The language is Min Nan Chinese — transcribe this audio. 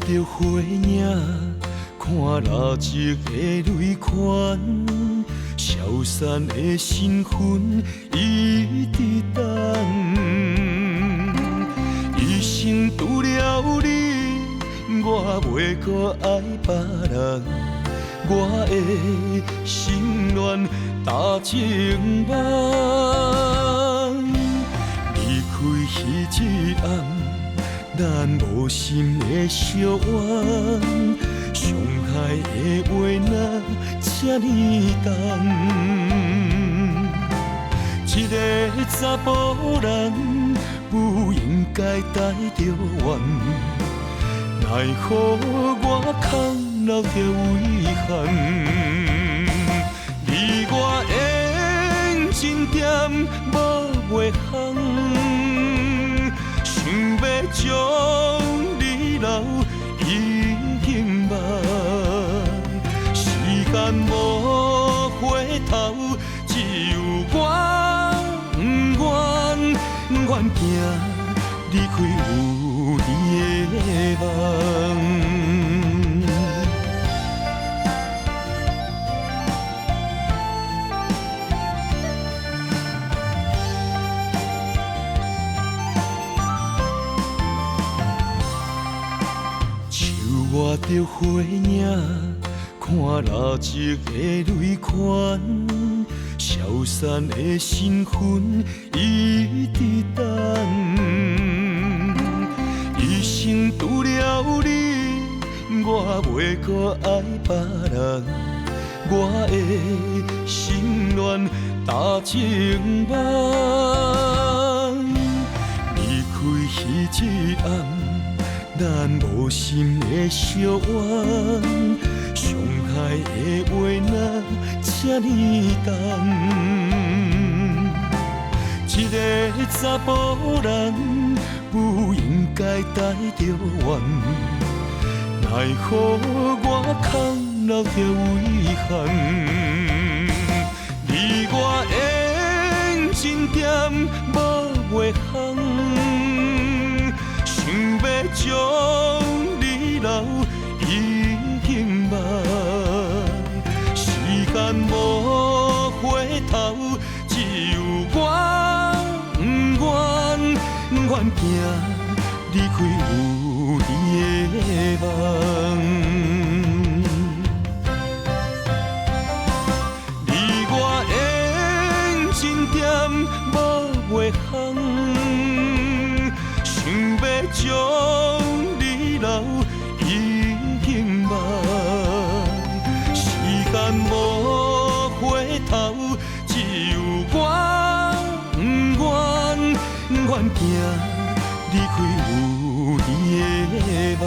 著花影，看蜡烛的淚環，消散的身份伊佇等。一生除了你，我袂閣愛別人。我的心願踏情夢，離開彼一暗，咱無心的相怨，傷害的話哪這呢重？一個查埔人不應該帶著怨，奈何我空留著遺憾。你我緣真甜，無話通，想欲將你留已經夢，時間無回頭，只有我不願，願行離開有你的夢。樹倚著花影，看蠟燭的淚環，消散的身份伊佇等。一生除了你，我袂閣愛別人。我的心願踏情夢，離開彼一暗，咱無心的相怨，傷害的話哪這呢重？一個查埔人不應該帶著怨，奈何我空留著遺憾。你我緣真甜，無話通，想欲將你留已經夢，時間無回頭，只有我不願，願行離開有你的夢。你我緣真甜，無話通，想欲將你留已經夢，時間無回頭，只有我不願，願行離開有你的夢。